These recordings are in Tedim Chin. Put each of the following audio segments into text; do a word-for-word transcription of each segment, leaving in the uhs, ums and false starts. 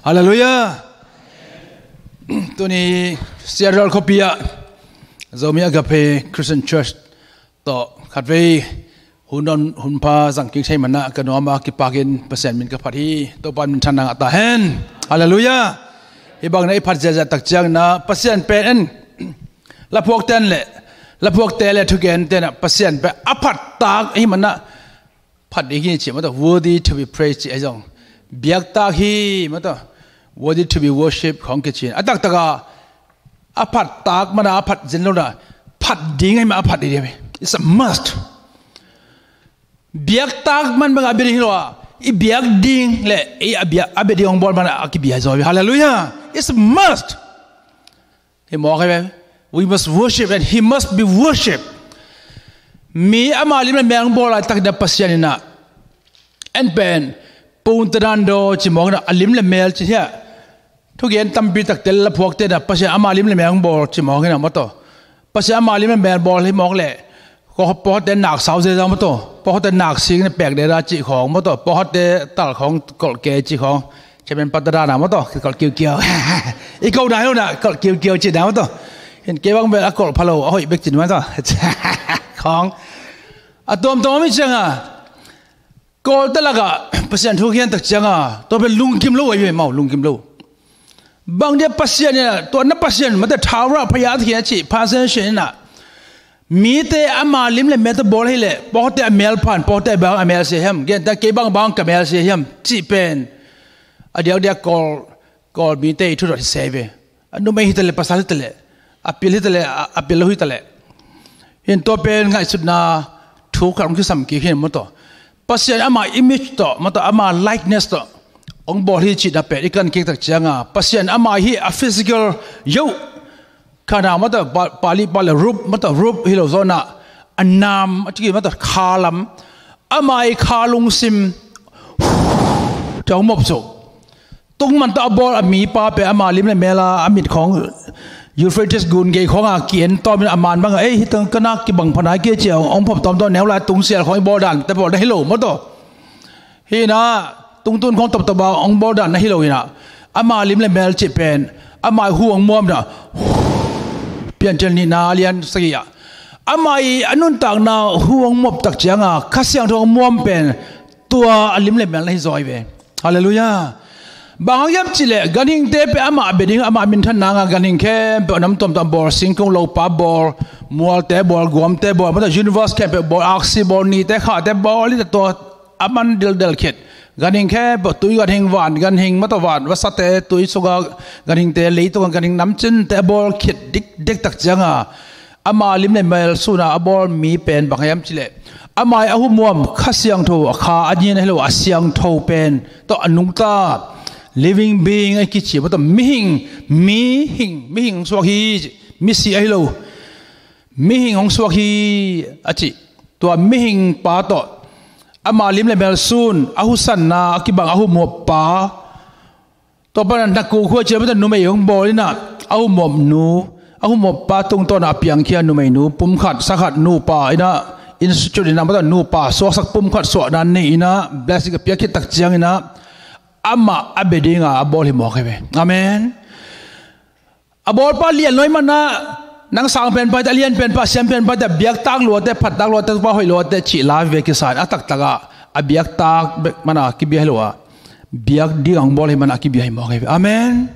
Halleluiah. Tuni Seattle khuapi ah Zomi Agape Christian Church tawh khatvei hun on, hun pha zang kik thei manah ka nuam a, kipakin Pasian min ka phat hi. Topa min thanna ngah ta hen. Halleluiah. Hih bangin i phat ziahziah tak ciangin ah Pasian pen en laphuakte le, laphuakte le thugente in ah Pasian pen a phat tak ahih manah phat ding hi ci maw tawh, worthy to be praised ci ahi zong, biaktak hi maw tawh, worthy to be worshipped khawng kici. A taktak a a phat tak manah a phat zen lo na, phat ding ahih manah a phat ding hi. It's a must. Biaktak man bangah a bia ding hi lo a, i biak ding le i a bia, a bia ding hong bawl manah a kibia zaw hi. Halleluiah. It's a must. Hi mawk hi ve. We must worship and he must be worshipped. Mi ama lim le mel hong bawl laitak in ah Pasian in ah en pen, pungtadan daw ci mawk in ah, a lim le mel ci hiah. Thugen tampi takte le laphuakte in ah Pasian ama lim le mel hong bawl ci mawk in ah maw tawh, Pasian ama lim le mel bawl hi mawk leh, pawlkhatte nak sau zia zia maw tawh, pawlkhatte nak sing na pek deda cih khawng maw tawh, pawlkhatte tal khawng kolh ke cih khawng, chairman pa tadan ah maw tawh, kolh kiukiau. I ko na hi lo na, kolh kiukiau cih na maw tawh. Hin kei bang bel a kolh pha lo, a hoih bek cin maw tawh. Khawng a tuamtuam om hi ciang a, Kawlte lakah Pasian thu khen tak cianga tua pen lungkim lo ahi ve, mau lungkim lo. Bang dia Pasian inah, tua na Pasian mate, thau rah phaya a thei a cih Pasian inah, mite ama lim le mel tawh bawl hi leh, pawlkhatte a mel phan, pawlkhatte bang a mel sia hiam, genta kei bang bang ka mel sia hiam cih pen a diakdiak Kawl, Kawl mite i thu dot hi se ve. A numei hi ta leh, pasal hi ta leh, a pil hi ta leh, a, a pil lo hi ta leh. Hin tua pen ngaihsutna thu khat hong kisam kik hi maw tawh. Pasian ama image tawh maw tawh, ama likeness tawh hong bawl hi cihna pen i kan kik tak cianga, Pasian ama hi a physical yo, khan a maw tawh, pa, Pali pa le rup maw tawh, rup hi lo zawnah a nam a ciki maw tawh, kha lam. Ama i kha lungsim tawh hong mop suh. Tung man tawh a bawl a mipa pen ama lim le mel a, a mit khawng Euphrates gun gei khawngah ki-en tawmin a man bangah, ei, hih tang ka nak kibang pha nai kei ci-a hong phop tawmtawm, neu lai tung sial khawng i bawl dan te bawl na hi lo maw tawh. Hi inah tungtun khawng tawptawp a hong bawl dan na hi lo inah, ama lim le mel cih pen ama i hu hong muam inah, Piancil nihna a lian sagih ah ama i a nuntakna hu hong muap tak cianga Kha Siangtho hong muam pen tua a lim le mel na hi zaw hi ve. Halleluiah. Bang hang hiam cih leh ganhingte pen amah a bia ding, amah minthan nanga ganhing khempeuh a nam tuamtuam bawl, singkung lopa bawl, mualte bawl, guamte bawl, maw tawh universe khempeuh bawl, aksi bawl, nite khate bawl, i tua a man dildel khit. Ganhing khempeuh, tui ganhing, van ganhing, maw tawh van vasate, tui sunga ganhingte, leitunga ganhing namcinte a bawl khit dikdek tak cianga ama lim le mel suna a bawl mi pen bang hiam cih leh, ama i a hu muam Kha Siangtho, a kha a nina hi lo, a siangtho pen tawh a nungta living being a kici maw tawh, mihing, mihing, mihing hong suak hi, misi ahi lo. Mihing hong suak hi a cih. Tua mihing pa tawh ama lim le mel sun a husanna a kibang a hu muap pa, tua pana na kukhua ciah mata numei hong bawl inah, a hu muap nu, a hu muap pa tungtawnah a piangkhia numeinu pumkhat sakhat, nupa inah institute inah mata nupa suaksak pumkhat suahna nei inah blessing a piak khit tak cianginah amah a bia dinga a bawl hi mawk hi ve. Amen. A bawlpa lian lo ahih manah, nang sang pen paite, a lian pen pa, a siam pen paite, a biaktak luate, phattak luate, Topa hoih luate cih la veve kisa in, a taktakah a biaktak bek mana kibia hi lo a, biak ding a hong bawl ahih manah a kibia hi mawk hi ve. Amen.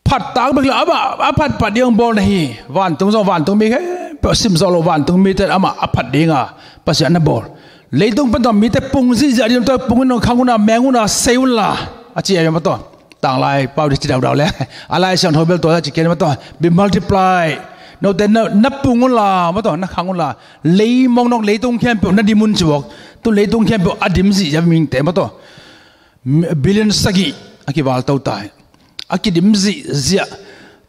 Phattak bek lo, amah a phatphat ding a hong bawl na hi. Vantung zong vantung mi khempeuh, sim zawh lo vantung mite amah a phat dinga Pasian na bawl. Leitung pan tawh mite pung zihziah ding, tua pung in hong khang un a, meng un a, sei un la, a ci a, mah tawh. Tanglai pau dih ci daudau le a Lai Siangtho bel tua ci ken mah tawh, be multiply. Note na, na pung un la mah tawh, na khang un la, lei mawknawk leitung khempeuh na dim un ci bawk. Tu leitung khempeuh a dim zihziah mihingte mah tawh, billion sagih a kival to ta hi. A kidim zihziah.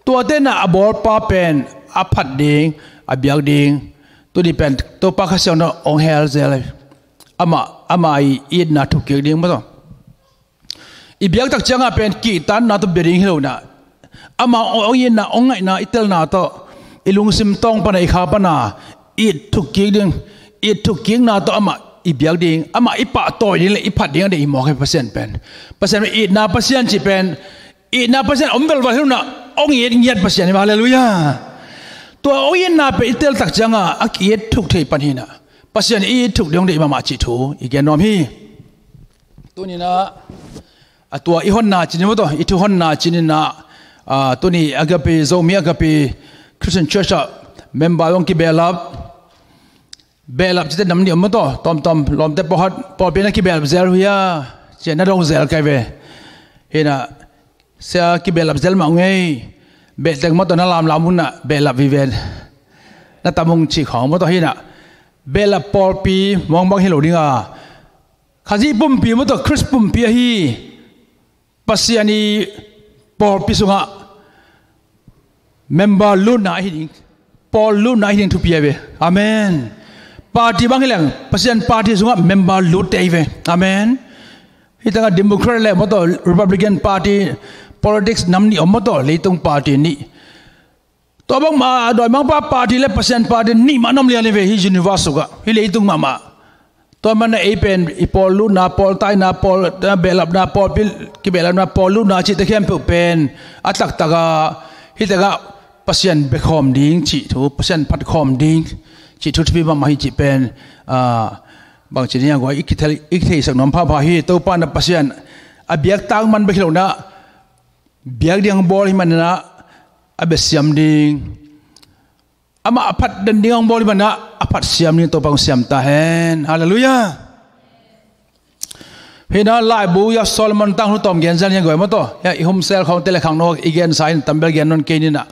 Tuate na a bawlpa pen a phat ding, a biak ding, tuni pen Topa Kha Siangtho hong hel zel hi. Amah, amah i itna thukkik ding mah tawh. I biaktak cianga pen kihtanna tawh bia ding hi lo inah, amah hong itna, hong ngaihna, i telna tawh, i lungsim tawng pana, i kha pana it thukkik ding, it thukkikna tawh amah i biak ding, amah i pahtawi ding le i phat ding a deih hi mawk hi Pasian pen. Pasian pen itna Pasian cih pen, itna Pasian om velval hi lo-in ah hong it ngiat Pasian hi. Halleluiah. Tua hong itna pen i tel tak ciangin a ki-it thuk thei pan hi-in ah Pasian i it thuk ding hong deih mahmah cih thu i gen nuam hi. Tuni-in ah a tua i honna cih ni maw taw, i thu honna cih ni-in ah, ah, tuni Agape, Zomi Agape Christian Church ah member hong kibehlap, behlap cihte nam nih om maw taw, tawmtawm lawmte pawlkhat pawlpi na kibehlap zel uh hia, ci-in na dong zel kei ve. Hi-in ah, sia kibehlap zel mah ung ei, behlap teng maw taw na lamlam un ah behlap vive na tam ung cih khawng maw taw. Hi-in ah, behlap pawlpi mawng bang hi lo ding a, Khazih pumpi maw taw, Khrist pumpi ahi Pasian i pawlpi sungah member lutna ahi ding, pawl lutna ahi ding thupi ahi ve. Amen. Party bang hi leng Pasian party sungah member lutte ahi ve. Amen. Hi tengah Democrat le maw taw Republican Party, politics nam nih om maw taw, leitung party nih. Tua bangmah a dawimangpa party le Pasian party nih mah na om lian hi ve, hih universe sungah, hih leitung mahmah. Tua manin ei pen i pawl lutna, pawl taina, pawl, eh, behlapna, pawlpi kibehlapna, pawl lutna cihte khempeuh pen a taktak a, hih takah Pasian biakhawm ding cih thu, Pasian phatkhawm ding cih thu thupi mahmah hi cih pen, ah, bangci ni a guai i kithei, i kitheisak nuam phapha hi. Topa in ah Pasian a biak tang man bek hi lo-in ah biak ding hong bawl ahih manin ah a bia siam ding, amah a phat den ding hong bawl ahih manin ah a phat siam ding Topa hong siam ta hen. Halleluiah. Hi-in ah laibu ah Solomon tang thu tawm gen zel ni a guai maw taw. Hi-a i home cell khawngte le khangno i gensa in, tam bel gen nawn kei ni-in ah,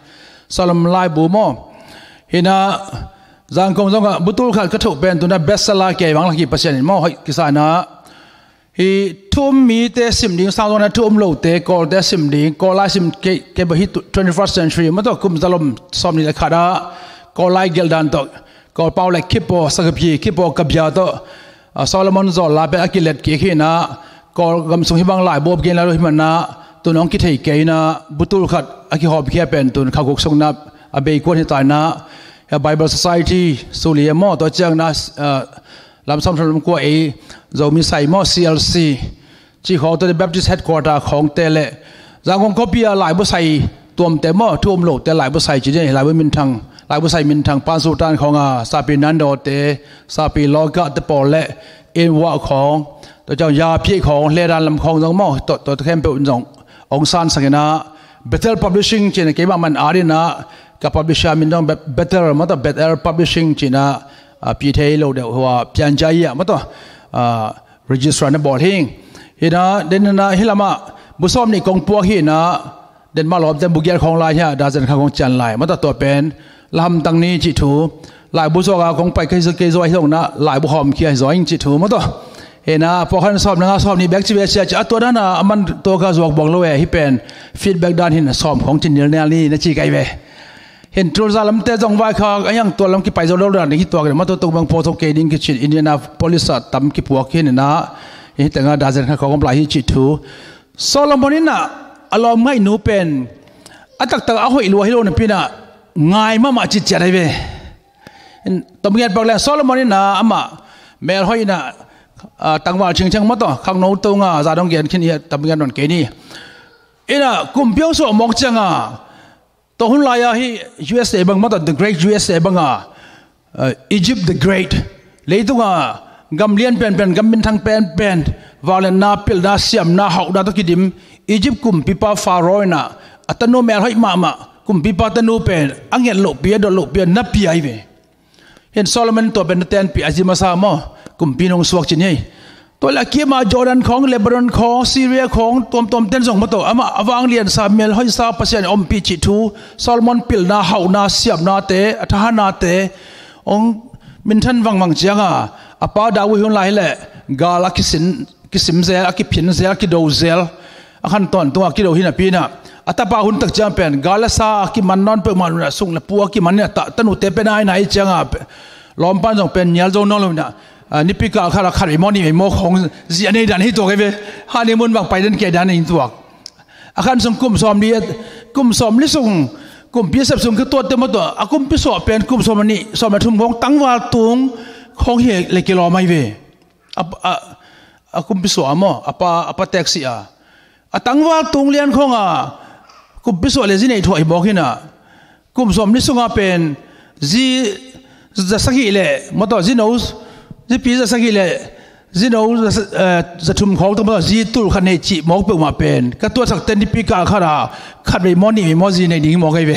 Solomon laibu maw. Hi-in ah Zangkong zongah butul khat ka thoh pen tu-in ah bestseller kei vang lak hi Pasian in maw. Hoih kisa-in ah, hih thu um mite sim ding sang zongin ah thu um lote, Kawlte sim ding, Kawl lai sim kei, kei bang hi tu, twenty-first century maw taw, kum zalom sawmnih le khat ah Kawl lai gelh dan tawh, Kawl pau le Kippaw Sagapi, Kippaw Kabia tawh, ah, Solomon zawlla pen a kilet kik hi-in ah, Kawl gam sung hih bang laibu a gen lai lo ahih manin ah tu-in hong kithei kei in ah, butul khat a kihawmkhia pen tu-in kha guk sung-in ah a bei kuan hi ta in ah, a Bible Society, Suli emaw, tua ciangin ah, ah, lam sawm thum lam kua ei Zomi Sai maw, C L C, cih khawng, tua Baptist Headquarter khawngte le Zangkong khuapi ah laibu sai tuamte maw, thu um lote laibu sai ci ding, laibu minthang, laibu sai minthang, Pan Sultan khawng a, Sapi Nando te, Sapi Lawka te pawl le, Inn Wah khawng, tua ciang Yaphih khawng, Hledan lam khawng zong maw, tua, tua khempeuh zong hong sansak in ah, Bethel Publishing ci-in ah keimah man adingin ah ka publisher min zong Be-, Bethel maw taw, Bethel Publishing ci-in ah, ah, pi thei lo deuh hua pian jai ah maw taw, ah, registrar na bawl hi. Hi-in ah, den in ah hih lamah bu sawmnih kong puak hi-in ah, Denmark lawmte bu giat khawng lai hi-a, dazen khat khawng cian lai maw taw, tua pen la hamtang ni cih thu. Laibu zuak a kong pai kei zaw, kei zaw ahi zongin ah laibu hawmkhia hi zaw ing cih thu maw taw. Hi-in ah pawlkhat in sawm le nga, sawmnih bek ci ve sia ci a, tua dan a a man tua ka zuak buang lo e, hih pen feedback dan hi-in sawm khawng ci nilnial ni na ci kei ve. Hi-in tulza lamte zong vaikhak a hiang tua lam kipai zo lo dan ding hi tuak in maw taw, tua bang pawl zo kei ding kici-in Indianapolis ah tam kipuak hi-in ah, hih tengah dazen khat khawng om lai hi cih thu. Solomon in ah a lawmngaihnu pen a taktak a hoih lua hi lo napi-in ah ngai mahmah citciat ahi ve. Tom ngiat pak leng Solomon in ah amah melhoih in ah, ah, tangval cingciang maw taw, khangno tung a za dong gen khin hi, tam ngiat nawn kei ni. In ah kumpi hong suah mawk ciang a, tua hun lai-a hih U S A bang maw taw, The Great U S A bang a, uh, Egypt the Great, leitung a gam lian penpen, gam minthang penpen, vangliatna, pilna, siamna, hauhna tawh kidim Egypt kumpipa Pharaoh in ah a tanu melhoih mahmah kumpipa tanu pen a nget lohpi, a dot lohpi a na pia ahi ve. Hi-in Solomon tua pen na tenpih a zi masa maw, kumpi nong suak ci ni. Tua le a kim a Jordan khawng, Lebanon khawng, Syria khawng, tuamtuam ten zong maw taw, amah a vangliansa, melhoihsa, Pasian in ompih cih thu, Solomon pilna, hauhna, siamnate, a thahatnate hong minthan vangvang ciang a, a pa David hun lai hi leh gal a kisin, kisim zel, a kiphin zel, a kido zel, a khan tawntung a kido hi napi-in ah, a tapa hun tak ciang pen gal le sa a kiman nawn peuhmah in ah, sung le pu a kiman in ah, ta, tanute pen a nai ciang a, lawmpa in zong pen nial zo nawn lo in ah, ah, nipi kal khat a khat vei maw, nih vei maw khawng zia nei dan hi tuak ahi ve. Honeymoon bang pai den kei dan in tuak. A khan sung kum sawmli, kum sawmli sung, kumpi sep sung ka tuatte maw taw, a kumpi suah pen kum sawm le nih, sawm le thum khawng tangval tung khawng hi le kilawm ahi ve. A, a, a kumpi suah a maw, a pa, a pa tek sih a. A tangval tung lian khawng a kumpi suah le zi nei thuah hi mawk hi na. Kum sawm ni sungah pen zi za sagih le maw tawh, zi no, zipi za sagih le zi no za, eh, za thum khawng tawh maw tawh, zi tul khat nei cih mawk peuhmah pen ka tuatsakte nipi kal khat a khat vei maw nih vei maw zi nei ding hi mawk ahi ve.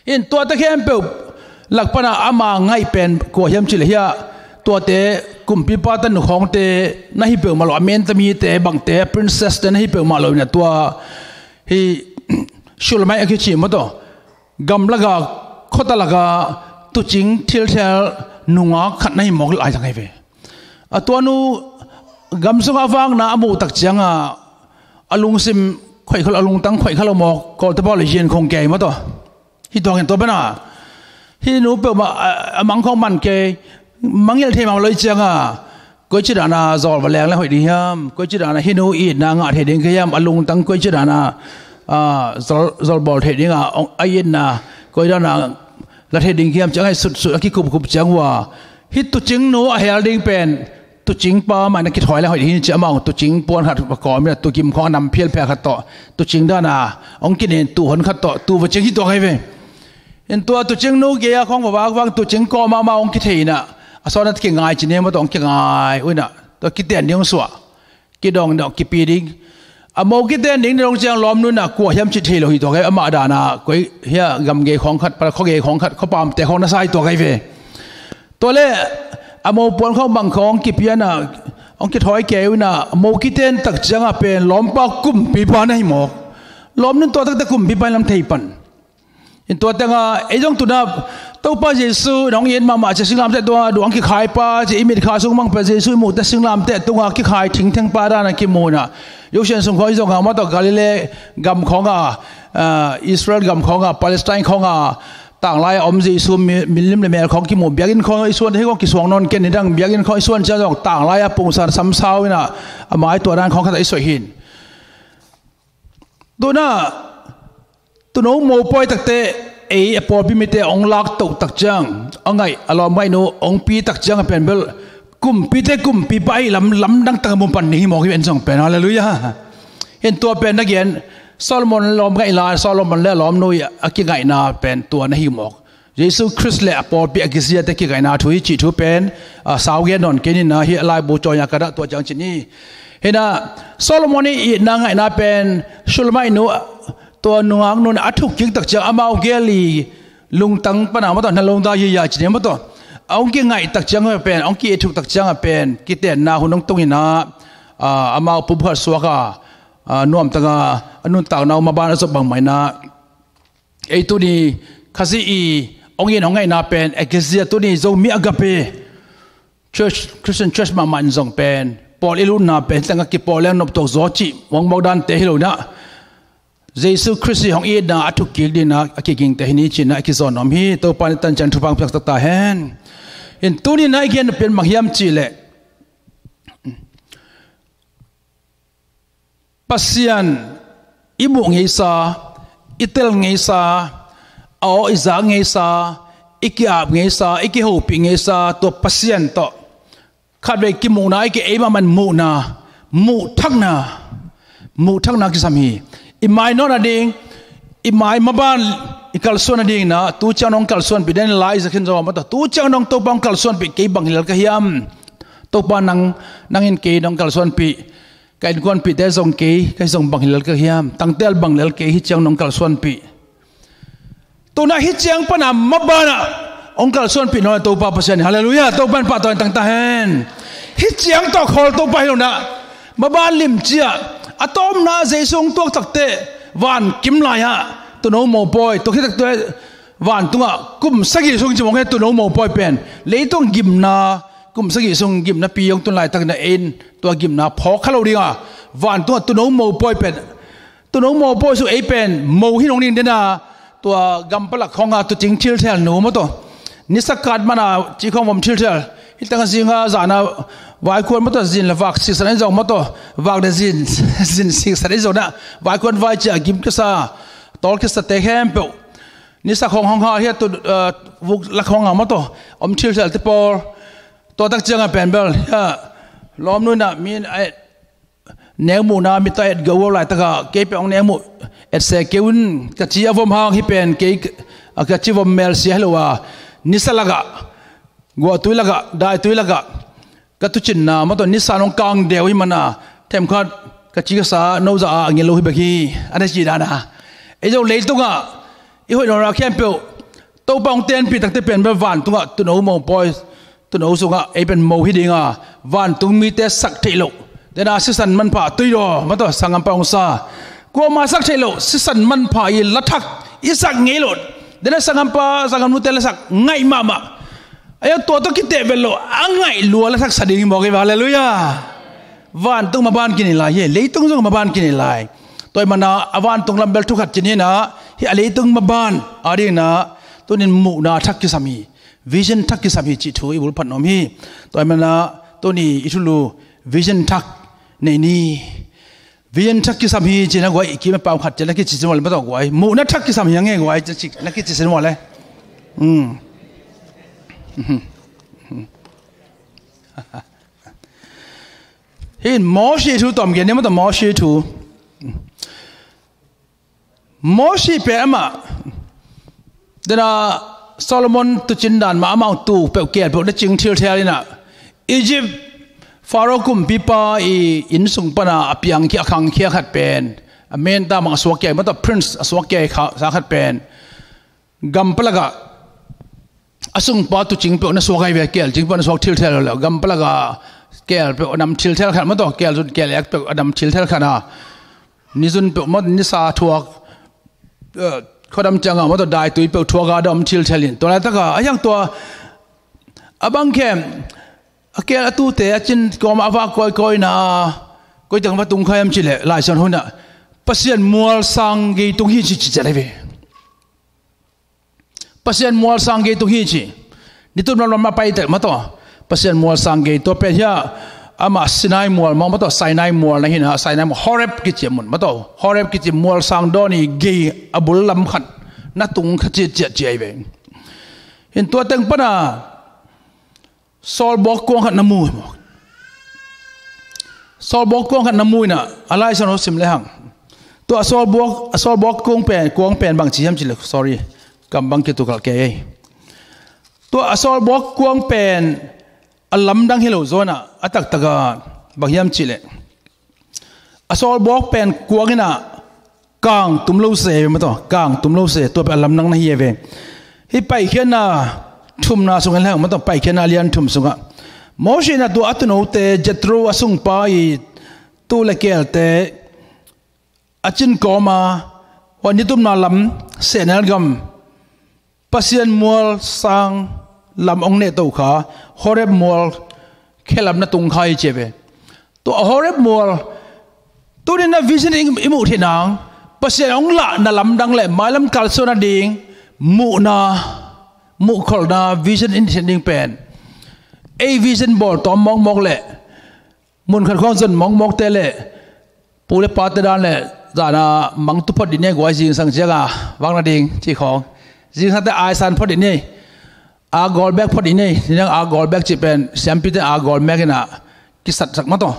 In tuate khempeuh lak pana ama ngaih pen kua hiam cih leh, hiah tuate kumpipa tanu khawngte na hi peuhmah lo, a menta mite bangte, princess te na hi peuhmah lo in a, tua hi Shulamite a kici maw tawh, gamlak a, khuata lak a tuucing thilthial nungak khat na hi mawk lai zang ahi ve. A tuanu gam sungah vakna a muh tak ciangah a lungsim khoih kha lo, a lungtang khoih kha lo maw, Kawlte pau le hian khong kei maw tawh. Hih tuak in tua pen a, hih nu peuhmah a, a mang khong man kei, mangngilh thei mah lo ih ciangah koici dana zawl va leng le hoih ding hiam, koici dana hih nu itna ngah thei ding ka hiam, a lungtang koici dana, a, zawl, zawl bawl thei dinga a itna koi dana la thei ding hiam ci a ngaihsutsut a kikupkup ciang uh a, hih tuucingnu a hel ding pen tuucingpa mah in a kithawi le hoih hi ci, amau tuucing puan khat va kawm in a, tuukim khawng a nam phialphia khat tawh, tuucing dana hong kinen tuuhon khat tawh tuu va cing hi tuak ahi ve. In tua tuucingnu gei-a khawng va vakvak, tuucing kawm ah amau hong kithei in a, a sawnah kingai ci ni maw tawh, hong kingai uh in a, tua kiten ding hong suah. Kidong dong kipi ding. A mo kiten ding dong ciang lawmnu in a kua hiam cih thei lo hi tuak ahi, amah dana koi hiah gamgei khawng khat, pal khuagei khawng khat, khuapamte khawng na sa hi tuak ahi ve. Tua le a mo puan khawng bang khawng kipian a, hong kithawi kei uh in a, a mo kiten tak ciangah pen lawmpa kumpipa na hi mawk. Lawmnu in tua takte kumpipa in lam thei pan. In tua tengah ei zong tuna Topa Jesu in hong it mahmah cia singlamteh tunga duang kikhaipa cia i mitkha sung mangpia Jesu i muhte singlamteh tunga kikhai thingthengpa dana kimu in a, Joshua sung khawng i zong a maw tawh, Galilee gam khawngah, ah, Israel gam khawngah, Palestine khawngah tanglai a om Jesu mi, milim le mel khawng kimu, biakinn khawng i suan hi khawng kisuang nawn ken, nidang biakinn khawng i suan cia zong tanglai a pungsan samsau in a, a mai tua dan khawng khat a i suai hin. Tuna tuuno mopawi takte ei a pawlpi mite hong lak toh tak ciang, a ngaih, a lawm ngaihnu hong pi tak ciang a pen bel kumpite kumpipa ahi lam, lamdang tak a mu pan ding hi mawk hi en zong pen. Halleluiah. In tua pen na gen Solomon lawm ngaih la, Solomon le a lawmnu i a kingaihna pen tua na hi mawk. Jesu Khrist le a pawlpi a kiziate kingaihna thu hi cih thu pen, a, sau gen nawn kei ni na, hi a laibu cawi a ka dah tua ciang ci ni. Hi na, Solomon i itna ngaihna pen Shulamite nu, tua nungak nu in a thuk kik tak ciang amau gel i lungtang pana maw tawh, na lungdai hi a ci ni maw tawh, a hong kingaih tak ciang a pen, a hong ki-it thuk tak ciang a pen kitenna hun hong tung hi na, a, amau pumkhat suak a, a, nuamtang a, a nuntakna uh maban a zop bangmah hi na. Ei tuni Khazih i hong in hong ngaihna pen, Ecclesia tuni Zomi Agape Church, Christian Church mahmah in zong pen pawl i lutna pen tengah kipawl leng noptuak zaw cih muangmawk dante hi lo na, Jesu Khrist i hong itna a thuk kik dingna a kigingte hi ni cihna a kizawn om hi. Topa in tan ciang thupha piak taktak hen. In tuni na i gen pen bang hiam cih leh, Pasian i muh ngeisa, i tel ngeisa, a aw i zak ngeisa, i ki-ap ngeisa, i kihopih ngeisa, tua Pasian tawh khatvei kimuhna, i ki-, ei mahmah in muhna, muhthakna, muhthakna kisam hi. I mai nawn a ding, i mai maban i kalsuan a ding na, tu ciang nong kalsuanpih den lai i za khin zo maw tawh, tu ciang nong Topa hong kalsuanpih kei bang hi lel ka hiam? Topa nang, nang in kei nong kalsuanpih. Ka innkuanpihte zong kei, kei zong bang hi lel ka hiam? Tangtel bang lel kei, hi ciang nong kalsuanpih. Tuna hi ciang pana mabanah hong kalsuanpih nawn a Topa Pasian hi. Halleluiah. Topa in pahtawi tangtak hen. Hi ciang tawh khawl Topa hi lo na, maban limci ah a tawpna Jesu hong tuak takteh van kim lai-ah tuuno mopawi, tua khit takte vantungah kum sagih sung ci mawk hi, tuuno mopawi pen leitung gimna, kum sagih sung gimna pi hong tun laitakin a, ei in tua gimna phawk kha lo ding a, vantungah tuuno mopawi pen, tuuno mopawi sung ei pen mo hi nong ding den a, tua gam palak khawngah tuucing thilthial nu maw tawh, nisa kat mana ci khawng vom thilthial, hi tangah zinga zana vaikhuan maw tawh, zin le vak siksan in zong maw tawh, vak le zin, zin siksan in zong na, vaikhuan vai ci a gim kisa, tawl kisate khempeuh nisa khawng hong ha hi a, tu, eh, vuk lak khawngah maw tawh om thilthialte pawl, Tua tak ciangah pen bel, ya, lawmnu inah mi a et, nekmuhna mi ta et go laitakah kei peuh hong nekmuh et se kei un, ka ci a vom hang hi pen kei a ka ci vom mel sia hi lo a, nisa lakah, guahtui lakah, daitui lakah ka tucinna mah tawh nisa hong kang deuh hi mana, themkhat ka ci ka sa no za a ngel lo hi bek hi, a na ci dana. Ei zo leitungah i hoih nawna khempeuh Topa hong tenpih takte pen bel vantungah tuuno mopawi, tuuno sungah ei pen mo hi dinga, vantung mite sak theih loh dena sisan manpha tuidaw mah tawh sanggampa hong sa. Kuama sak theih loh sisan manpha i lathak i sak ngei loh dena sanggampa sanggamnute lasak ngaih mahmah. Ayo, tua tawh kiteh vet loh a ngaih lua lathak sa ding hi mawk hi. Halleluiah. Vantung maban kinei lai hi, leitung zong maban kinei lai. Tua hi mana a vantung lam bel thukhat ci ni inah, hi a leitung maban a dingna tunin muhna thak kisam hi, vision thak kisam hi cih thu i bulphat nuam hi. Tua hi mana tuni i thulu vision thak nei ni. Vision thak kisam hi cih na guai, i kim a pau khat ci na kici ci mawle mah tawh guai, muhna thak kisam hi a nge guai ci na kici ci mawle. Hi in Mosi thu tawm gen ni mah tawh, Mosi thu. Mosi pen amah dena Solomon tuucin dan mah amah tuk peuh, keel peuh na cing thilthel inah, Egypt Pharaoh kumpipa i inn sung pana a piangkhia, a khangkhia khat pen, a menta mang a suak kia mah tawh, prince a suak kia kha sa khat pen, gam palakah a sungpa tuucing peuh na suak ahi ve, keel cing peuh na suak thilthel lo le, gam palakah keel peuh a nam thilthel khat mah tawh, keel zun keel ek peuh a nam thilthel khat a, nizun peuh mah, nisa thuak, eh, khuadam ciangah mah tawh daitui peuh thuak a dam thilthel in, tua laitakah a hiang tua a bang khem a keel a tuute a cin kawmah a vak kawikawina, koi teng va tung kha hiam cih leh Lai Siangtho inah Pasian mual sang gei tung hi ci, ci ciat ahi ve. Pasian mual sang gei tung hi ci. Nitum lamlam a pai tek mah tawh Pasian mual sang gei, tua pen hiah amah Sinai mual mah, mah tawh Sinai mual na hi inah, Sinai mual, Horeb kici a mun mah tawh, Horeb kici mual sang dawn i gei a bul lam khat na tung kha ciatciat ci ahi ve. Hi in tua teng pana sawlbuak kuang khat na mu hi mawk. Sawlbuak kuang khat na mu inah, a Lai Siangtho sim lehang, tua a sawlbuak, a sawlbuak kuang pen, kuang pen bang ci hiam cih leh, sorry, kam bang kitukalh kei ei. Tua a sawlbuak kuang pen a lamdang hi lo zaw inah, a taktakah bang hiam cih leh, a sawlbuak pen kuang inah kang tum lo se ve mah tawh, kang tum lo se, tua pen a lamdang na hi ve. Hih Paikhiatna thumna sung en lehang mah tawh, Paikhiatna lian thum sungah Mosi inah tua a tuunote, Jethro a sungpa i tuu le keelte a cin kawma, hua nitumna lam sehnel gam Pasian mual sang lam hong nehto kha, Horeb mual khe lam na tung kha hi ci ve. Tua Horeb mual tunin a vision i, i muh theih nang, Pasian hong lahna lamdang le mailam kalsuan a ding muhna, muhkholhna vision i neih theih ding pen, ei vision bawl tawm mawkmawk le mun khat khawng zon mawkmawkte le pu le pate dan le zana mangtu phot dih ni, guai zingsang cianga vak nading cih khawng, zingsangte aisan phot dih ni, a gold bag phot dih ni, nidang a gold bag cih pen siampite a gold bag inah kisatsak mah tawh,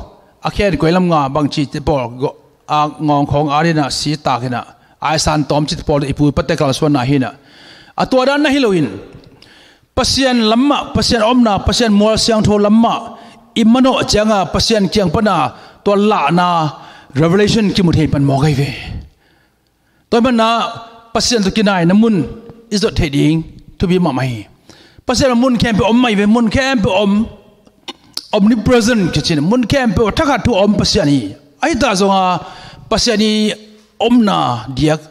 a khen koi lam nga bangci te pawl go-, a ngawng khawng a dinah si tak inah, aisan tawm cite pawl i pu i pate kalsuanna hi inah, a tua dan na hi loin Pasian lam mah, Pasian omna, Pasian mual siangtho lam mah i manawh cianga Pasian kiang pana tua lahna revelation kimu thei pan mawk ahi ve. Tua hi mana Pasian tawh kinaina mun i zot theih ding thupi mahmah hi. Pasian mun khempeuh om mah hi ve, mun khempeuh om, omnipresent kici in, mun khempeuh thakhat thu a om Pasian hi. Ahi ta zonga Pasian i omna diak,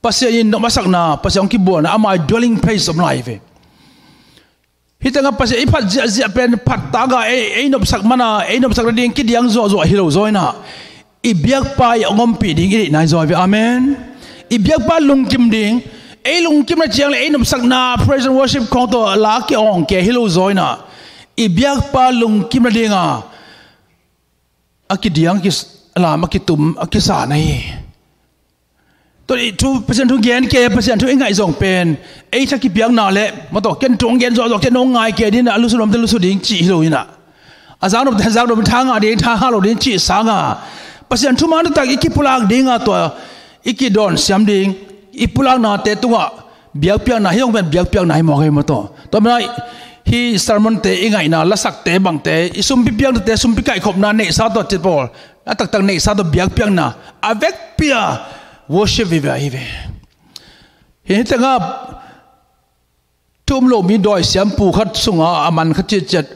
Pasian i nopmasakna, Pasian hong kibualna, ama i dwelling place om lai hi ve. Hih tengah Pasian i phat ziahziah pen phat taka ei, ei nopsak mana, ei nopsak nading kidiang zuahzuah hi lo zaw inah, i biakpa i hong ompih ding i deihna hi zaw hi ve. Amen. I biakpa lungkim ding, ei lungkimna ciang le ei nopsakna praise and worship khawng tawh la ki-awng kei hi lo zaw inah, i biakpa lungkim nadinga a kidiang, a kis-, a lam, a kitum, a kisa na hi. Tua i thu, Pasian thu gen kei, Pasian thu i ngaih zong pen ei tha kipiakna le, maw taw, ken tung gen zawh zawh, ken nong ngai kei ding a, lusu nuam te lusu ding cih hi lo in a, a zak nuam te zak nuam, tha ngah ding, tha ngah lo ding cih sanga, Pasian thu man taktak i kipulak ding a, tua i kidawn siam ding, i pulaknate tungah biakpiakna hi, hong pen biakpiakna hi mawk hi, maw taw. Tua mana hi sermon te i ngaihna, lasakte bangte, i sumpi piaknate, sumpi kaihkhopna neihsa tawh ci pawl, a taktak neihsa tawh biakpiakna, a vekpi a worship vive ahi ve. Hi, hi tengah thu um lo mi dawi siampu khat sunga a man khat ciatciat,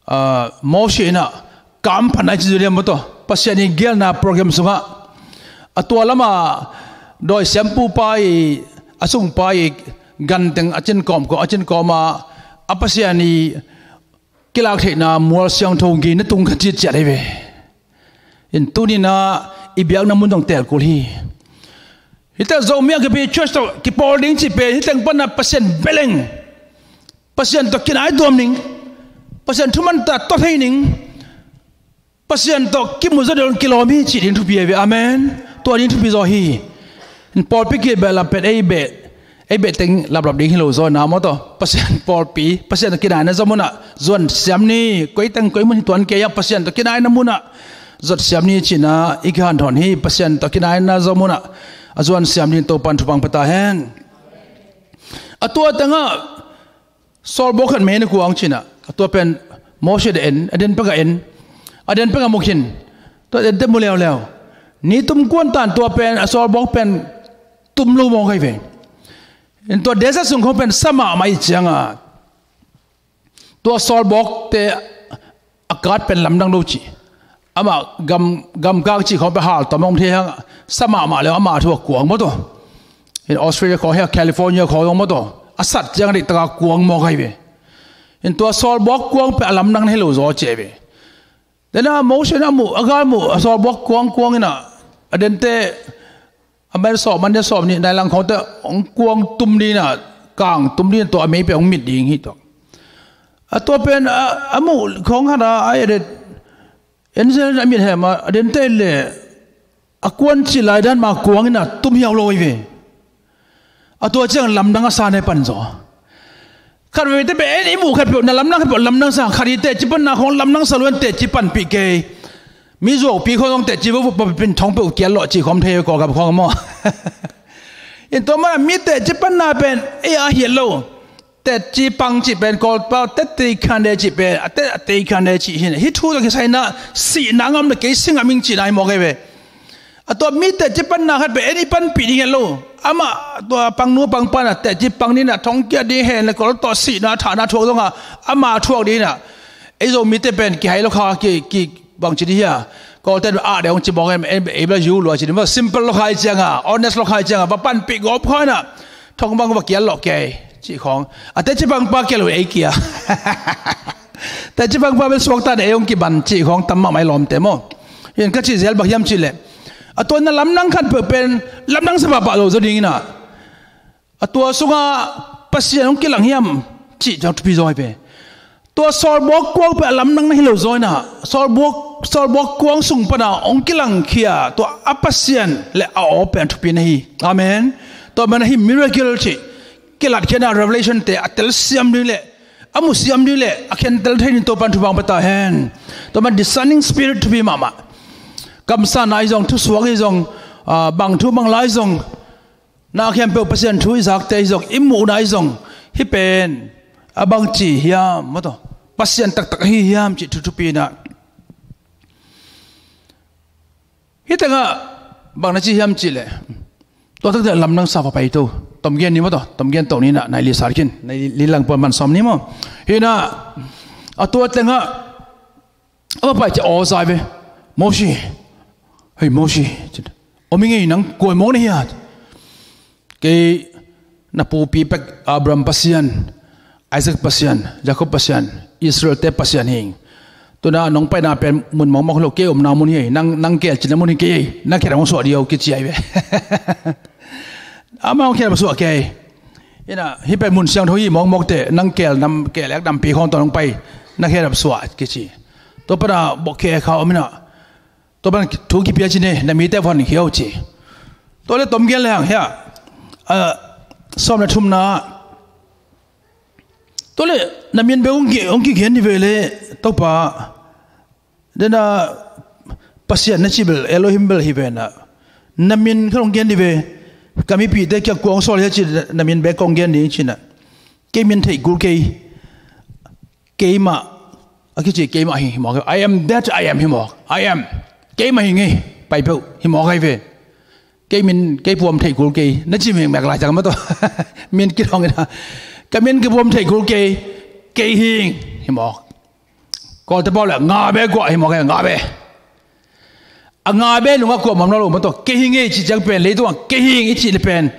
ah, Moses in a kam phan a ci zuriam, maw taw, Pasian i gelna program sungah a tua lama dawi siampu pa i, a sungpa i ganteng a cin kawm, a cin kawm a, a Pasian i kilak theihna mual siangtho gei na tung kha ciatciat ahi ve. In tuni-in a i biakna mun zong tel kul hi. Hi teh Zomi a kipi church tawh kipawl ding cih pen hi teng pan a Pasian beleng, Pasian tawh kinai tuam ning, Pasian thu man ta tawh thei ning, Pasian tawh kimu zaw ding kilawm hi cih ding thupi ahi ve. Amen. Tua ding thupi zaw hi. In pawlpi kibeh lam pen ei beh, ei beh teng laplap ding hi lo zaw na, maw taw. Pasian pawlpi, Pasian tawh kinaina zaw munah zuan siam ni, koi teng koi mun hi tuan kei a, Pasian tawh kinaina munah zuan siam ni cihna i kihanthawn hi. Pasian tawh kinaina zaw munah a zuan siam ni, Topan thupha pia ta hen. A tua tengah sawlbawk khat mei na kuang cih na, a tua pen Moses a en, a den pek a en, a den pek a mu khin, tua den te mu leuleu. Ni tum kuan tan tua pen, a sawlbawk pen tum lo mawk ahi ve. In tua desert sung khong pen sa mahmah i cianga, tua sawlbawkte a kat pen lamdang lo cih. Amah gam, gamkak cih khong pen hal tawm hong thei hang, sa mahmah le amah thu a kuang maw taw. In Australia khong hi a, California khong zong maw taw, a sat ciang a deihtaka kuang mawk ahi ve. In tua sawlbawk kuang pen a lamdang na hi lo zaw ci ahi ve. Tena Moses in a muh, a gal muh, a sawlbawk kuang kuang in a, a dente a man sawm, man sawm nih nai lang khawngte hong kuang tum ding in a, kang tum ding in a, tua a mei pen hong mit ding hi tawh. A tua pen a, a muh khawng hat a, a edet en zel a mit hem a, a dente le a kuan cih lai dan ma kuang in a tum hiau lo hi ve. A tua ciang lamdang a sa ne pan zaw. Khat veivei te pen en i muh khat peuh na lamdang khat peuh lamdang sa, khat i teci panna khawng lamdang sa lo in teci panpih kei. Mi zuaupi khawng zong teci vo vo pa pin thong peuh kial lawh cih khawm thei ko gam khawng maw. In tua mana mi teci panna pen ei a hiat lo. Teci pang cih pen Kawlpau teci khande cih pen, a te, a teci khande cih hi. Hih thu tawh kisai na sihna ngam le kei si ngam ing cihna hi mawk ahi ve. A tua mi teci panna khat pen en i panpih ding hi lo. Amah tua pangnu pangpa na teci pang ding na thong kiat ding hen le Kawl tawh sihna thahna thuak zong a, amah thuak ding na. Ei Zomite pen kihai lo kha, ki, ki bangci ding hia. Kawlte ah deuh hong ci mawk em, em, ei bel yu lua ci ding maw, simple lo kha i cianga, honest lo kha i cianga, va panpih gawp kha na. Thong bang va kial lawh kei cih khawng. A teci pangpa kia lo ei kia. Teci pangpa bel suakta na ei hong kiban cih khawng tam mahmah i lawmte maw. Hi in ka cih zel bang hiam cih leh, a tua na lamdang khat peuh pen lamdang sa pahpah lo zaw ding in a, a tua sungah Pasian hong kilang hiam cih ciang thupi zaw hi ve. Tua sawlbawk kuang pen a lamdang na hi lo zaw in a, sawlbawk, sawlbawk kuang sung pana hong kilangkhia tua a Pasian le a aw pen thupi na hi. Amen. Tua mana hi miracle cih kilatkhiatna revelation te a telsiam ding le a musiam ding le a khentel thei ding Topan thupha pia ta hen. Tua mana discerning spirit thupi mahmah. Kamsang ahi zong, thusuak ahi zong, ah, bang thu bang lai zong, na khempeuh Pasian thu i zakte ahi zong, i muhna ahi zong, hih pen a bangci hiam maw taw, Pasian taktak ahi hiam cih thu thupi in a. Hih tengah bang na ci hiam cih leh, tua taktak lamdang sa va pai to. Tomgen ni maw taw, tomgen to ni na, nai li sat khin, nai li lang puan man sawm ni maw. Hi na, a tua tengah a va pai ci aw zai ve. Mosi. Hei Mosi. Om i ngei, nang kua mawk na hia? Kei na pupi pek Abraham Pasian, Isaac Pasian, Jacob Pasian, Israel te Pasian hi ing. Tuna nong paina pen mun mawkmawk lo, kei omna mun hi. Nang, nang keel cina mun hi kei. Nang keel hong suah dih o kici ahi ve. Amah hong keel hong suah kei. Ina, hih pen mun siangtho hi mawkmawk teh, nang keel nam, keel ek nampi khawng tawh nong pai, na keel hong suah kici. Tua pana bawk khe kha om ina. Tua pana thu kipia ci ne, na mite van khia o ci. Tua le tom gen le hang hia. Sawm le thumna. Tua le na min bek hong kigen hi ve le Topa. Dena Pasian na ci bel Elohim bel hi ve na. Na min khat hong gen hi ve. Ka mipite kiang kua hong sawl hia ci na min bek kong gen ding ci na. Kei min theih kul kei. Keimah a kici keimah hi hi mawk. I am that I am hi mawk. I am. Keimah hi ngei. Pai peuh hi mawk ahi ve. Kei min kei puam theih kul kei na ci meng mek lai cang ma tawh. Min kidong ina ka min kipuam theih kul kei. Kei hing hi mawk. Kawlte pau le nga be kuah hi mawk ahi nga be. A nga be nungah kuah mam lo lo ma tawh kei hing ei cih ciang pen leitungah kei hing i cih le pen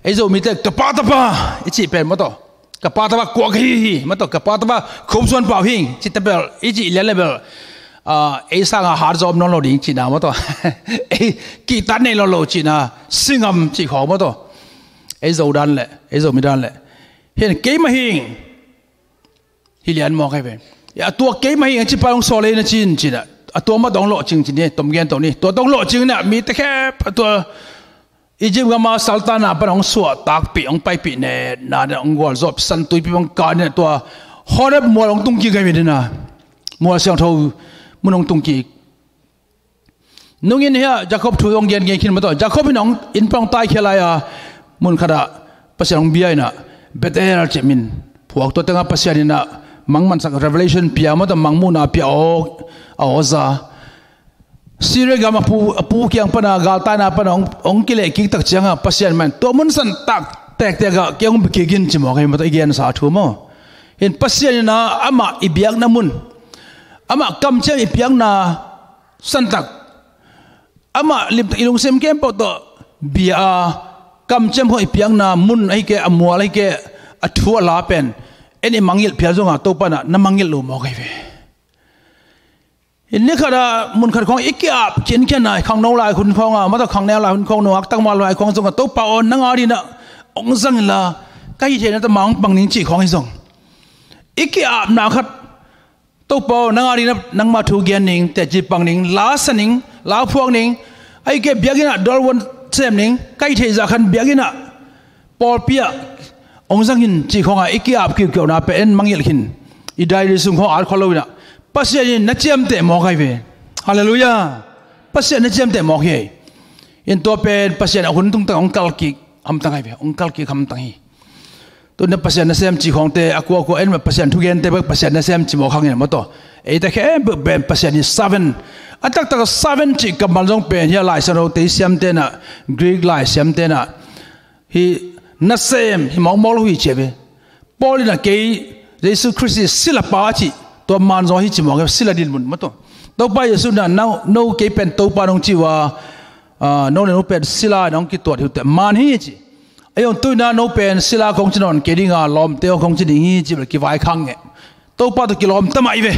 ei Zomite ka pa tapa i cih pen ma tawh. Ka pa tapa kuah ka hi hi ma tawh ka pa tapa khum suan pau hing cih te bel i cih lian le bel ei sanga hat zawm nawn lo ding cihna ma tawh. Ei kihtat nei lo lo cihna singam cih khawng ma tawh. Ei Zo dan le ei Zomi dan le hin keimah hing. Hi lian mawk ahi ve. A tua keimah hi a ci pa hong sawl ei na cin cina a tua ma dong lawh cing cin hi tom gen to ni tua dong lawh cing na mi te khep a tua Egypt gama saltana pan hong suah takpih hong paipih ne na hong gual zawp san tuipi hong ka ne tua Horeb mual hong tungki gai ve dina mual siangtho mun hong tungki. Nungin hia Jacob thu hong gen gen khin ma tawh Jacob in hong in pang tai khia lai a mun khatah Pasian hong bia inah Bethel cih min phuak tua tengah Pasian inah mangmansak revelation pia ma tawh mangmuhna pia aw a awza. Syria gam a pu kiang pana galtaina pana hong kileh kik tak cianga Pasian man tua mun san tak tektek ah kei hong bia kik in ci mawk ahi ma tawh i gensa thu maw. In Pasian inah amah i biakna mun amah kamciam i piakna santak amah limtak i lungsim khempeuh tawh bia a kamciam khawng i piakna mun ahi kei a mual ahi kei a thu a la pen en i mangngilh phial zonga Topa inah na mangngilh lo mawk ahi ve. In ni khatah mun khat khawng i ki-ap khinkhian a khangno lai hun khawnga ma tawh khangneu lai hun khawng nungak takma lai khawng zonga Topa aw nang a dinah hong zang inla ka hi theihna tawh ma hong pang ning cih khawng hi zong i ki-apna khat Topa aw nang a ding nangmah thu gen ning teci pang ning la sa ning la phuak ning ahi kei biakinn ah dolwon sem ning ka i theih zah khan biakinn ah pawlpi ah hong zang in cih khawngah i ki-ap kiukiauhna pen en mangngilh khin i diary sung khawng at khua lo inah Pasian in na ciamteh mawk ahi ve. Halleluiah. Pasian na ciamteh mawk hi. In tua pen Pasian a hun tungtang hong kalkik hamtang ahi ve hong kalkik hamtang hi. Tuna Pasian nasem cih khawngte a kuakua en mah Pasian thugente bek Pasian nasem cih mawk hangin a maw taw. Eite khempeuh pen Pasian hi servant a taktak servant cih kammal zong pen hia Lai Siangtho tei siamte na Greek lai siamte na hi nasem hi mawkmawk lo hi cia ve. Paul in a kei Jesu Khrist hi silapa cih tua man zaw hi cih mawk hi sila din mun maw taw. Topa Jesu na no kei pen Topa nong cih uh a no le no pen sila nong kituat hi uh teh man hi cih. Ei hong tuina no pen sila kong ci nawn kei dinga lawmte hong kong ci ding hi ci bel kivaikhang ngeh. Topa tawh kilawm ta mah i ve.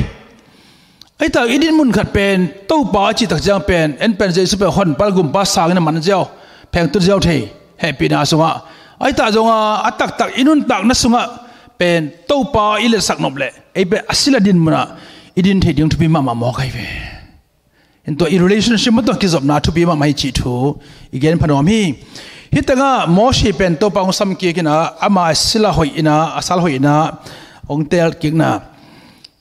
Ahi tak i din mun khat pen Topa a cih tak ciang pen en pen Jesu pen honpa le gumpa sangin a man ziau phengtut ziau thei hehpihna sungah ahi tak zonga a taktak i nuntakna sungah pen Topa i letsak nop leh ei pen a sila din munah i din thei ding thupi mahmah mawk ahi ve. In tua i relationship mah tua kizopna thupi mahmah hi cih thu i gen phanuam hi. Hih tengah Moses pen Topa hong samkik inah ama sila hoih inah a sal hoih inah hong telkikna.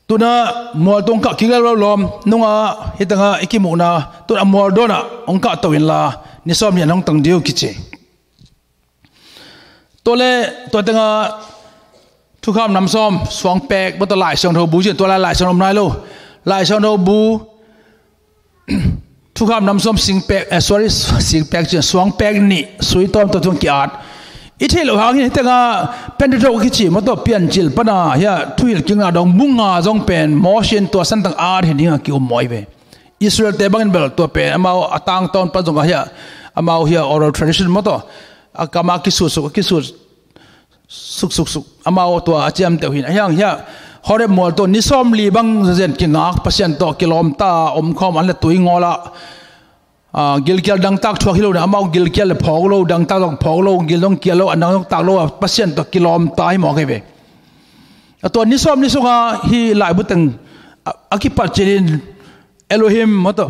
Tunah mual tung kah kik lel lo lawm nungah hih tengah i kimuhna tunah mual dawnah hong kahto inla ni sawm lian hong tang dih uh kici. Tua le tua tengah thukham nam sawm suangpek bawta Lai Siangtho bu cian tua lai Lai Siangtho om nai lo. Lai Siangtho bu thukham nam sawm singpek eh sorry singpek cian suangpek nih sui tawm tua tung ki-at. I theih loh hangin hih tengah Pentateuch kici maw taw Piancil pana hia thuhilh kikna dong bu nga zong pen Moses in tua santang at hi dingah ki-um mawi ve. Israel te bangin bel tua pen amau a tangtawn pan zongah hia amau hia oral tradition maw taw a kama kisutsuk a kisut suksuksuk amau tua a ciamteuh hin a hiang hia Horeb mual tawh ni sawm li bang zazen kingak Pasian tawh kilawmta a omkhawm an le tui ngawlah gilkial dangtak thuak hi lo na amau gilkial le phawk lo dangtak zong phawk lo gil zong kial lo a nang zong tak lo a Pasian tawh kilawmta hi mawk hi ve. A tua ni sawm ni sunga hi laibu teng a kipat cilin Elohim maw taw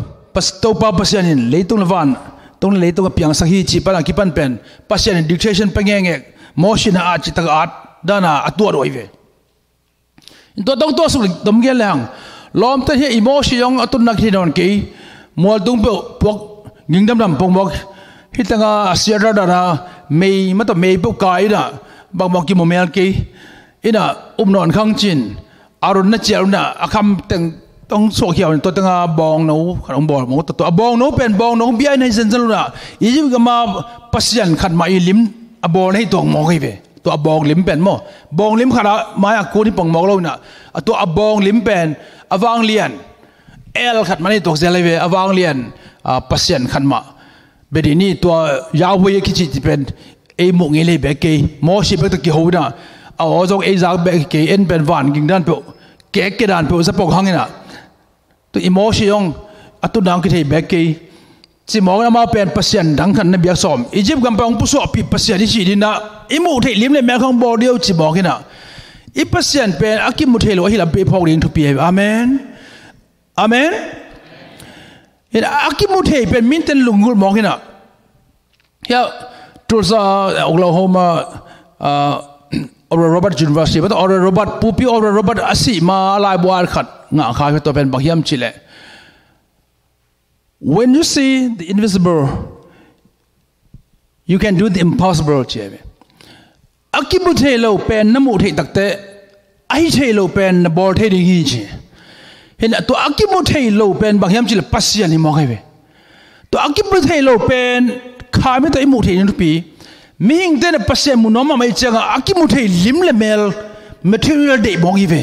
Topa Pasian in leitung le van tung le leitung a piangsak hi cih pan a kipan pen Pasian in dictation pia ngekngek, Moses in a at cih tak a at dan a a tuat uh ahi ve. Tua tawh tua suk tom gen leng, lawmte hi i Moses zong a tunna kithei nawn kei, mualtung peuh puak, gingdamdam pongmawk, hi tanga a siar dardarna mei, mah tawh mei peuh kai in a bangmawk kimu mel kei, in a um nawn khang cin, Aaron na cial un a, a kham teng tong suak hiau in tua tanga bawngno khat hong bawl mawk. Tua a bawngno pen bawngno bia in a hi zenzen un a, Egypt gam a pasian khat mah i lim a bawl na hi tuak mawk hi ve. Tua a bawng lim pen maw, bawng lim khat a mai-ah kun hi pong mawk lo in a, a tua a bawng lim pen a vanglian, el khat mah na hi tuak zel hi ve, a vanglian, a, pasian khat mah. Bia dih ni, tua Yahweh a kici cih pen ei muh ngei lei bek kei. Moses bek tawh kiho in a, a aw zong ei zak bek kei, en pen van ging dan peuh, kek kei dan peuh za pong hang in a, tua i Moses zong a tunna hong kithei bek kei. Ci mawk in amau pen pasian dang khat na biak sawm, Egypt gam pan hong pusuahpih pasian i cih ding in a, i muh theih lim le mel khawng bawl dih o ci mawk in a, i Pasian pen a kimu thei lo ahi lampi i phawk ding thupi hi. Amen. Amen. In a kimu thei pen minten lunggulh mawk in a. Hia, Tulsa, Oklahoma, uh, Oral Roberts University, but Oral Robert, Pupi Oral Robert a sih ma a laibu a khat ngah kha, tua pen bang hiam cih leh, "When you see the invisible, you can do the impossible," ci hi ve. A kimu thei lo pen na muh theih takteh, a hi thei lo pen na bawl thei ding hi ci. Hi in a, tua a kimu thei lo pen bang hiam cih leh Pasian hi mawk hi ve. Tua a kimu thei lo pen kha mi tawh i muh theih ding thupi. Mihingte in a Pasian mu nuam mahmah i ciangah a kimu thei lim le mel, material deih mawk hi ve.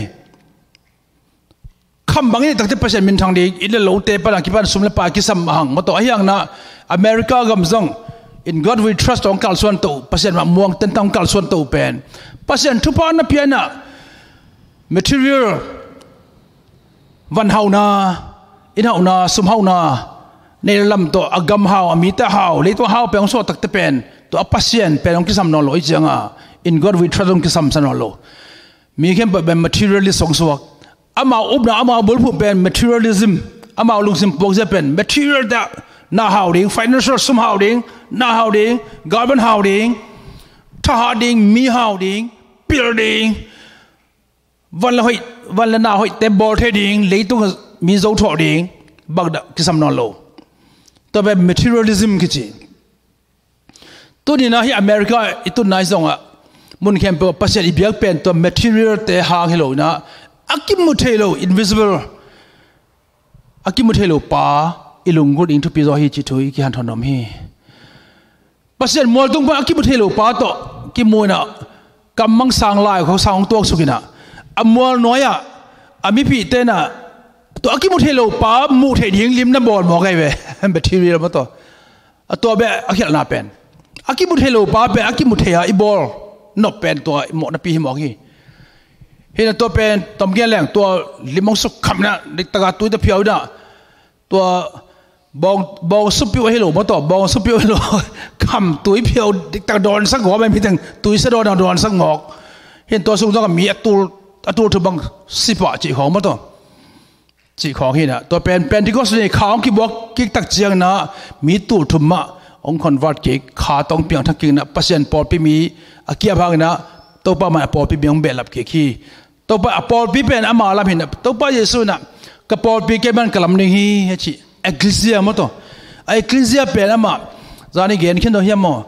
Kham bang i neih takteh Pasian minthang ding, inn le lote pan a kipan sum le pai kisam a hang, maw tawh. Ahi hang in a America gam zong, "In God We Trust" hong kalsuan to, Pasian mah muang tentang kalsuan to pen, Pasian thupha na pia in a material, van hauhna, inn hauhna, sum hauhna, nei le lam tawh a gam hau, a mite hau, leitung hau pen hong suah takteh pen, tua a Pasian pen hong kisam nawn lo i ciangah, "In God We Trust" hong kisamsa nawn lo. Mi khempeuh pen materialist hong suak. Amau upna, amau bulphuh pen materialism. Amau lungsim puakzia pen material te ah na hau ding, financial sum hau ding, na hau ding, government hau ding, thahat ding, mi hau ding, pil ding, van le hoih, van le na hoihte bawl thei ding, leitung mi zo thawh ding, bangdah kisam nawn lo. Tua pen materialism kici. Tuni in a hih America i tunna i zongah mun khempeuh Pasian i biak pen tua material te hang hi lo in a, a kimu thei lo, invisible, a kimu thei lo pa i lunggulh ding thupi zaw hi cih thu i kihanthawn nuam hi. Pasian mualtung pan a kimu thei lo pa tawh kimu in a, kammang sang lai khawng sang hong tuaksuk in a, a mual nuai-ah a mipihte in a, tua a kimu thei lo pa muh theih ding lim na bawl mawk hi ve. Material, maw tawh. A tua beh a khialhna pen, a kimu thei lo pa pen a kimu thei a i bawl nop pen tua i mawhnapi hi mawk hi. Hi in a tua pen tom gen leng, tua lim hong suk kham in a, diktak a tui tawh phiau in a, tua bawng, bawng supiuh ahi lo, maw tawh, bawng supiuh ahi lo. Kham tui phiau diktak dawnsak ngawk, a mi teng tui sa dawn a dawnsak ngawk. Hi in tua sung zong a mi a tul, a tul thum bang si pah cih khawng, maw tawh. Cih khawng hi in a, tua pen Pentecost ni kha hong kibuak kik tak ciangin a, mi tul thum mah hong convert kik, kha tawh hong piangthak kik in a, Pasian pawlpi mi a kiap hang in a, Topa mah in a pawlpi mi hong behlap kik hi. Topa a pawlpi pen ama lam hi in a, Topa Jesuh in a, "Ka pawlpi kei mah in ka lam ding hi," a ci. Ecclesia, maw tawh. A ecclesia pen amah, zani gen khin dong hiam maw?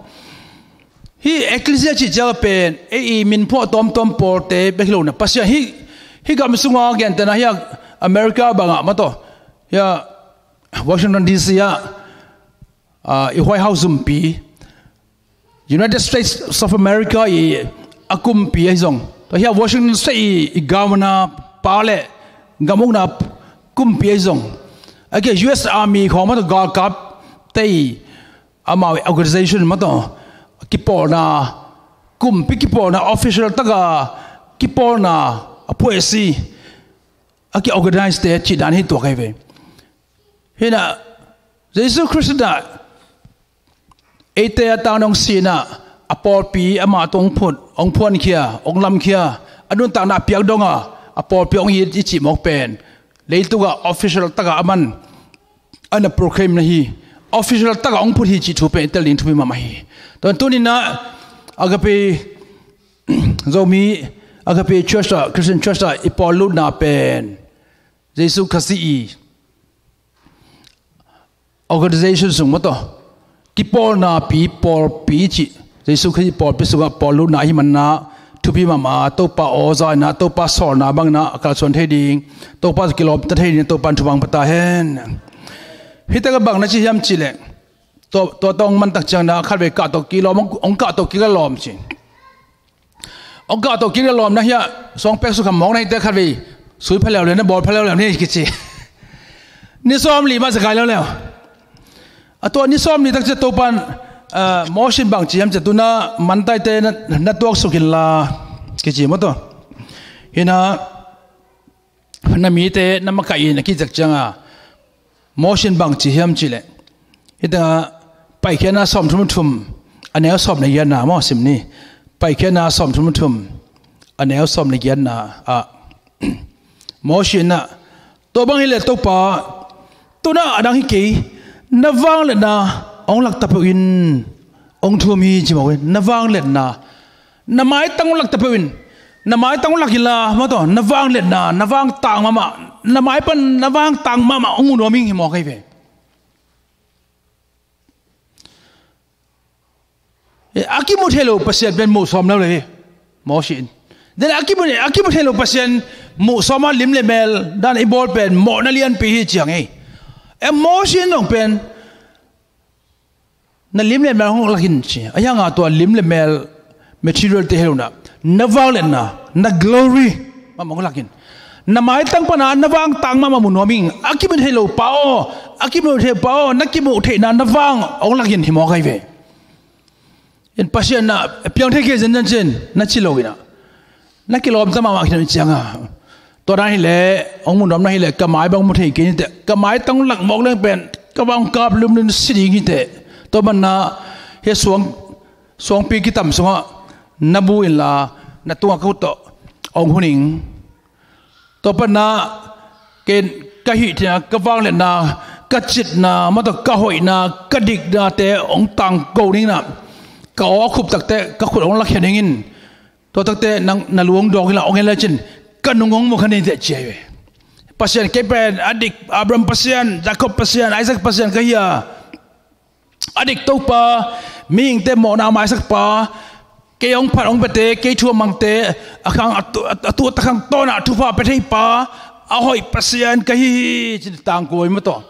Hih ecclesia cih ciang a pen ei i min phuah tuamtuam pawlte bek hi lo in a, Pasian hih, hih gam sunga gentehna hih America bangah, maw tawh, hih Washington D C ah, ah, i White House zumpi, United States of America i a kumpi ahi zong, tua hih Washington State i, i governor pa le gam ukna kumpi ahi zong, a ke U S Army khawng, maw tawh, galkapte i amau organization, maw tawh, kipawlna, kumpi kipawlna, official taka kipawlna, a phuaisi, a ki-organize te cih dan hi tuak ahi ve. Hi in a, Jesuh Khrist in a eite a tangin hong si in a, a pawlpi amah tawh hong phut, hong phuankhia, hong lamkhia, a nuntakna a piak dong a, a pawlpi hong it i cih mawk pen, leitung ah official taka aman a na proclaim na hi. official taka hong phut hi cih thu pen i tel ding thupi mahmah hi. Tua tuninah Agape Zomi Agape Church ah, Christian Church ah i pawl lutna pen Jesu Khazih i organization sung maw tawh kipawlnapi, pawlpi cih, Jesu Khazih pawlpi sungah pawl lutna ahi manna thupi mahmah, Topa aw za inah, Topa sawlna banginah a kalsuan thei ding, Topa kilawmta thei ding, Topa in thupha hong pia ta hen. Hih takah bang na ci hiam cihleh, tua, tua tawh hong mantak ciangna khatvei kah tawh kilawm, hong, hong kah tawh kila lawm ci. Hong kah tawh kila lawmna hiah suang pek suk kha mawkna hite khatvei sui pha leuleu, na bawl pha leuleu ni kici. Ni sawmli mah za kai leuleu. A tua ni sawmli tak ciah Topan, ah, Moses in bang ci hiam ciah, tuna mantaite na, na tuaksuk inla kici maw tawh. Hinah na mite na makaih in a kicak cianga Moses in bang ci hiam cihleh, hih tengah Paikhiatna sawmthum le thum a neu sawm le giatna maw sim ni. Paikhiatna sawmthum le thum a neu sawm le giatna ah Moses inah, tua bang hileh Topa, tunah a dang hi kei, na vangliatna hong lak ta peuh in, hong thum hi ci mawk in, na vangliatna, na maitang hong lak ta peuh in, na maitang hong lak inla maw tawh, na vangliatna, na vangtang mahmah, na mai pan na vangtang mahmah hong mu nuam ing hi mawk ahi ve. Eh, a kimu thei lo Pasian pen muh sawm lo le hi. Moses in. Den a kimu, a kimu thei lo Pasian muh sawma lim le mel dan i bawl pen mawhna lianpi hi ciang hi. Eh, Moses in zong pen na lim le mel hong lakin ci. A hianga tua lim le mel material te heluna, na vangliatna, na glory mahmah hong lakin, na maitang pana na vangtang mahmah mu nuam ing. A kimu thei lo pa aw, a kimu thei pa aw, na kimu theihna na vang hong lakin hi mawk ahi ve. In Pasian na piang thei kei zenzen cin na ci lo inah, na kilawmta mahmah khin cianga, tua dan hileh hong mu nuam na hileh ka mai bang mu thei kei niteh, ka maitang lak mawk leng pen ka vang kap lumlum si ding hiteh. Tua manna hia suang, suangpi kitam sungah na bu inla, na tungah ka khut tawh hong hun ing. Tua panna ken ka hih thina, ka vangliatna, ka citna, mawtaw ka hoihna, ka diknate hong tangko dingin ah, ka aw a khup takte ka khut hong lakhia dingin, tua takte nang na lu hong dawk inla hong en lecin ka nung hong mu kha ni teh ci ahi ve. Pasian kei pen a dik, Abraham Pasian, Jacob Pasian, Isaac Pasian ka hi a, a dik Topa, mihingte mawhna maisakpa, kei hong phat hong piate, kei thu a mangte a khang a tu, a tu a takhang tawnah thupha pia theipa, a hoih Pasian ka hi hi ci tangko hi mawtaw.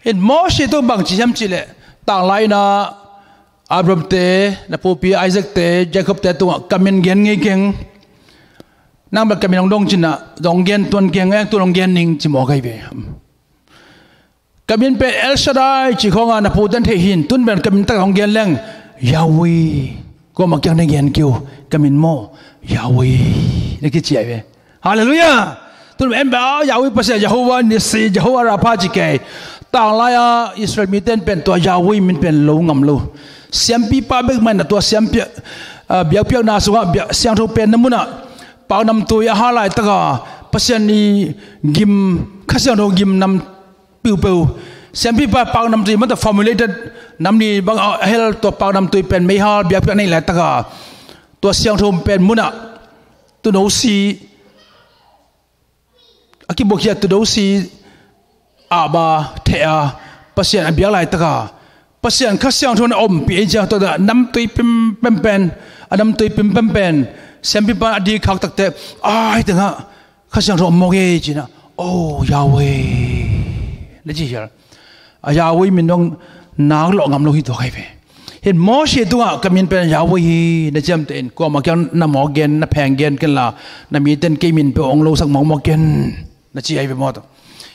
In Moses tawh bang ci hiam cihleh, tanglai inah Abraham te, na pupi Isaac te, Jacob te tungah ka min gen ngei keng. Nang bel ka min hong dong cinah dong gen tuan keng, eng tun hong gen ning ci mawk ahi ve. Ka min pen El Shaddai ci khawngah na pute in thei hi in, tun pen ka min tak hong gen leng, Yahweh. Kuamah kiang na gen kei uh, ka min maw, Yahweh na kici ahi ve. Halleluiah. Tun en bel Yahweh Pasian, Jehovah Nissi, Jehovah Rapha ci kei. Tanglai-a Israel mite in pen tua Yahweh min pen lo ngam lo. Siampipa bek mah in a tua siampi, ah, biakpiakna sungah bia-, siangtho penna munah paknamtui a hal laitaka Pasian i gim, Kha Siangtho gim nam piupeu. Siampipa paknamtui mata formulated nam ni bang a hel, tua paknamtui pen meihal biakpiak nei laitaka tua siangtho pen munah tuuno si a kibuakhia, tuuno si ahba theh a Pasian a biak laitaka Pasian Kha Siangtho na ompih ei ciang tawh dah namtui pimpem pen, a namtui pimpem pen siampipa a dikkhak takte, ai tengah Kha Siangtho om mawk ei cinah, oh Yahweh na ci hial. A Yahweh min dong nak lawh ngam lo hi tua kai ve. Hin Moses tungah ka min pen Yahweh hi na ciamteh in, kuamah kiang na mawk gen, na pheng gen kenla, na mite in kei min peuh hong losak mawkmawk ken na ci ahi ve mawtaw.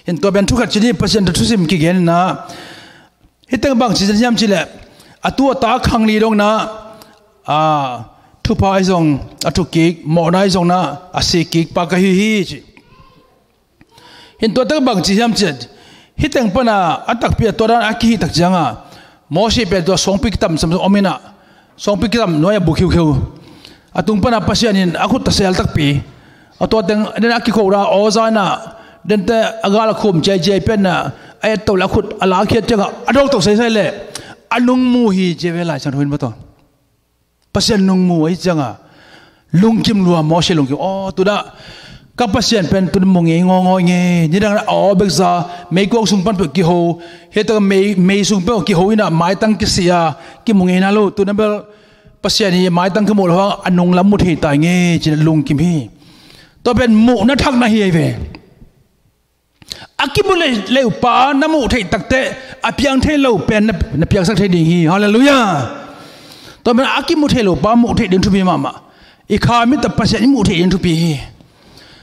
Hin tua pen thukhat ci ni, Pasian tawh thusim kigen inah, hih teng bang ci hiam cihleh, a tu a ta khang li dongna, a, thupha ahi zong a thukik, mawhna ahi zongna a sikkikpa ka hi hi ci. Hin tua teng bang ci hiam cihleh, hih teng pana a takpi a tua dan a kihih tak cianga Moses pen tua suangpi kitam sam om inah, suangpi kitam nuai a bu khiukheu. A tung pana Pasian in a khut tasel takpi, a tua teng den a kikhohna aw za inah, dente a gal a khum ciaiciai penna, a et to le a khut a lakhiat ciangah a dawk to saisai leh a nung mu hi ci ve Lai Siangtho in maw taw. Pasian nung mu ahi ciangah lungkim lua Mawsi lungkim. Aw, tuna ka Pasian pen tuna mu ngei ngawngawng e. Nidang a aw beksa meikuang sung pan peuh kiho, hitak mei, mei sung peuh kiho inah maitang kisia kimu ngei na lo. Tuna bel Pasian hi maitang ka muh lo hang a nunglam mu thei ta ngei cina lungkim hi. Tua pen muhna thak na hi ahi ve. A kimu lei, leu pa na muh theih takteh a piang thei lo pen na, na piangsak thei ding hi. Halleluiah. Tua pen a kimu thei lo pa muh theih ding thupi mahmah. I kha mit a Pasian i muh theih ding thupi hi.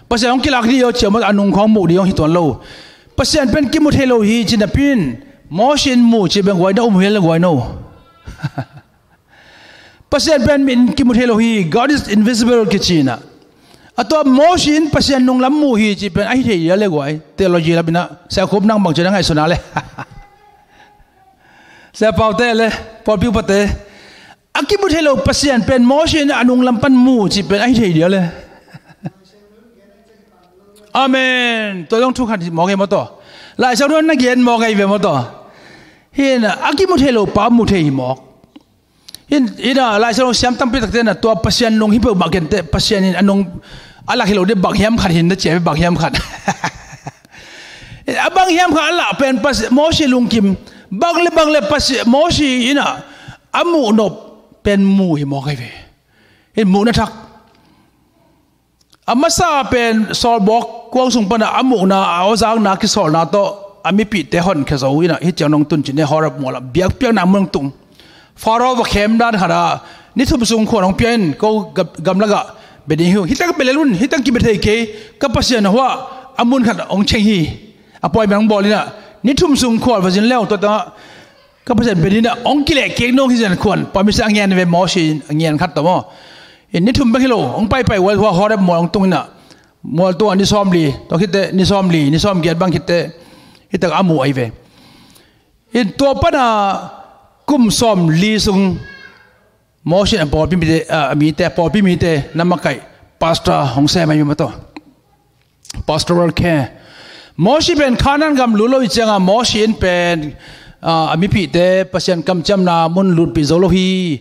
Pasian hong kilak dih aw ciah maw a nung khawng muh dih hong hi tuan lo. Pasian pen kimu thei lo hi cina pin Mawsi in mu ci beng guai na um hial na guai no. Pasian pen min kimu thei lo hi, God is invisible kici inah. A tua Mawsi in Pasian nunglam mu hi ci pen ahi thei dia le guai. Theology lam inah Sia Khup nang bang ci na ngaihsun a le Sia Paute le Paul Piu Pate. A kimu thei lo Pasian pen Mawsi in a nunglam pan mu ci pen ahi thei dia le. Amen. Tua zong thu khat hi mawk hi maw taw. Lai Siangtho na gen mawk ahi ve maw taw. Hi inah a kimu thei lo pa mu thei hi mawk. Hi inah Lai Siangtho siam tampi takte na tua Pasian nung hi peuh mah kenteh Pasian in a nung a lak hi lo dih bang hiam khat hin na cia bang hiam khat. A bang hiam khat a lak pen Mawsi lungkim bang le bang le Mawsi inah a muh nop pen mu hi mawk ahi ve. Hi muhna thak. A masa pen sawlbawk kuang sung pana a muhna a awzakna kisawlna tawh a mipihte honkhia zo inah hi ciang nong tun cin e Horeb mualah biakpiakna mun tung. Faro va khem dan khatah ni thum sung khuan hong pia in ko gam, gamlakah bia ding hi uh. Hitak bia lel un, hitak kibia thei kei ka Pasian a huah a mun khat hong cheng hi. A puai meng hong bawl inah ni thum sung khuan va zin leu tua tangah ka Pasian bia ding inah hong kileh kek nung hi zan khuan pamisa a ngen ve Mawsi a ngen khat tawh maw. In ni thum bek hi lo hong paipai ual hua Horeb mual hong tung inah mual tungah ni sawm li tua khitte ni sawm li ni sawm giat bang khitte hitak a mu ahi ve. In tua pana kum sawm li sung Mawsi in a pawlpi mite a mite a pawlpi mite na makaih pastor hong sem ahi maw taw. Pastoral care. Mawsi pen Khanan gam lut lo i cianga Mawsi in pen a mipihte Pasian kamciamna mun lutpih zo lo hi.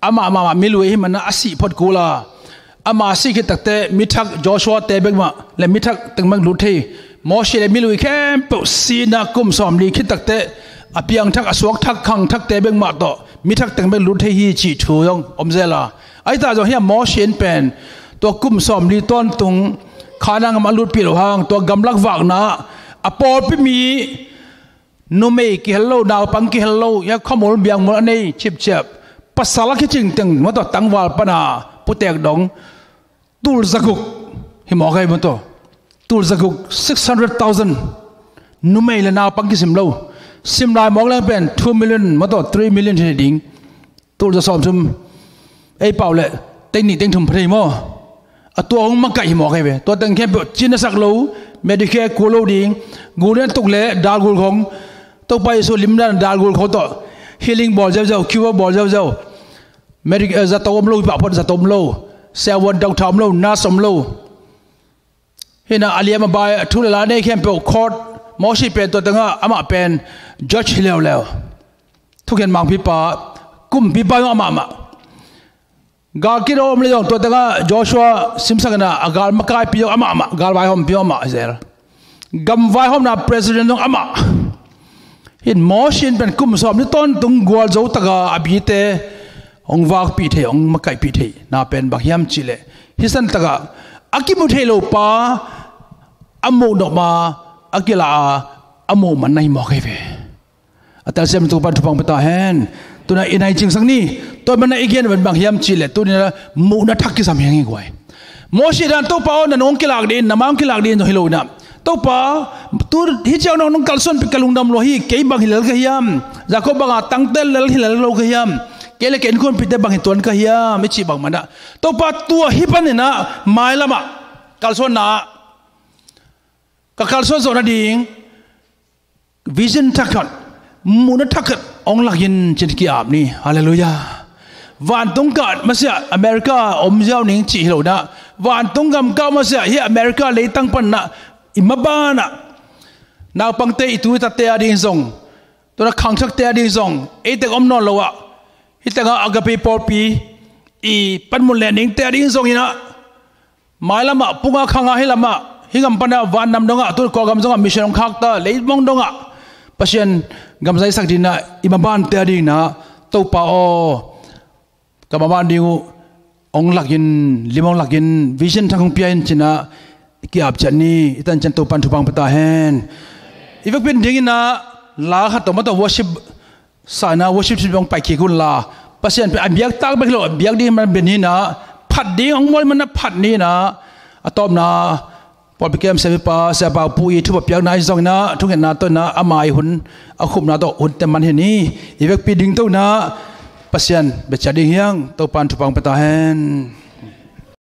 Amah mahmah milui hi mana a sih phot kula ama sih khit takte mithak Joshua te bekmah le mithak teng bek lut thei. Mawsi le milui khempeuh sihna kum sawm li khit takte a piangthak a suakthak khangthakte bekmah tawh mithak teng bek lut thei hi cih thu zong om zel a. Ahi ta zong hiam Mawsi in pen tua kum sawm li tawntung Khanan gam a lutpih lo hang tua gamlak vakna a pawlpi mi numei kihel lo naupang kihel lo ia khuamul biangmul a nei chipchiap pasal a kicing teng maw tawh tangval pana putek dong tul zaguk hi mawk ahi maw tawh. Tul zaguk six hundred thousand numei le naupang kisim lo sim lai mawk leng pen two million maw tawh three million hi ding. Tul za sawm sum ei pau le teng nih teng thum pha thei maw. A tua hong makaih hi mawk ahi ve tua teng khempeuh cin a sak lo Medicare kul lo ding gul in a tuk le dal gul khong Topa Jesu limdan dal gul khong tawh healing bawl ziauziau cure bawl ziauziau. Medic eh, zato om lo hi pah phot zato om lo. Siavuan doctor om lo nurse om lo. Hina a liam a bai a thu le la nei khempeuh court Mawsi pen tua tengah amah pen judge hi leuleu. Thukhen mangpipa kumpipa zong amahmah. Gal kidawm le zong tua tengah Joshua simsakna a gal makaipi zong amahmah gal vaihawmpi zong amah zel. Gam vaihawmna president zong amah. Hin Mawsi in pen kum sawm ni tawntung gualzo taka a bite hong vakpih thei hong makaihpih thei na pen bang hiam cihleh hi san takah a kimu thei lo pa a muh nopma a kila a a muh man na hi mawk ahi ve. A telsiam tu pan thupang pata hen tuna i nai cingsak ni. Tua mana i gen van bang hiam cihleh tunina muhna thak kisam hiang hi guai. Mawsi dan Topa aw na nong kilak din na mang kilak din zong hi lo inah Topa tu hi ciang nong nong kalsuanpi ka lungdam lua hi kei bang hi lel ka hiam. Jakob banga tangtel lel hi lel lo ka hiam. Kei le kei innkuanpite bang hi tuan ka hiam i cih bang manah Topa tua hi paninah mailamah kalsuanna ah ka kalsuan zawh nading vision thakhat muhna thakhat hong lakin cin ki-ap ni. Halleluiah. Vantung kah masiah America om ziau ning cih hi lo inah vantung gam kah masiah hi America leitang panah i mabanah Naupangte i tu i tate a ding zong, tuna khangthakte a ding zong, ei tek om nawn lo ah, hi tengah Agape pawlpi i panmun leh ningte a ding zong inah, mailamah punga khanga hi lamah, hi gam panah vannam dongah, tun Kawlgam zongah mission hong khakta, leimong dongah Pasian gam zaisak dinah i mabante a dinah, Topa aw, ka maban ding uh hong lakin, lim hong lakin, vision thak hong pia in cinah ki-ap ciat ni. I tancian Topan thupha hong pia ta hen. I vekpi-in dinginah la khat tawh mah tawh worship sa inah worship team hong pai kik unla, Pasian pen a biaktak bek hi lo, a biak ding man bia ni inah, phat ding hong mawi manah phat ni inah, a tawpna pawlpi kem siapipa, siapa pu i thupha piakna i zong inah, thungetna tawh inah, ama i hun a khupna tawh hunte man hi ni. I vekpi ding tawh inah Pasian bia ciat ding hi hang. Topan thupha hong pia ta hen.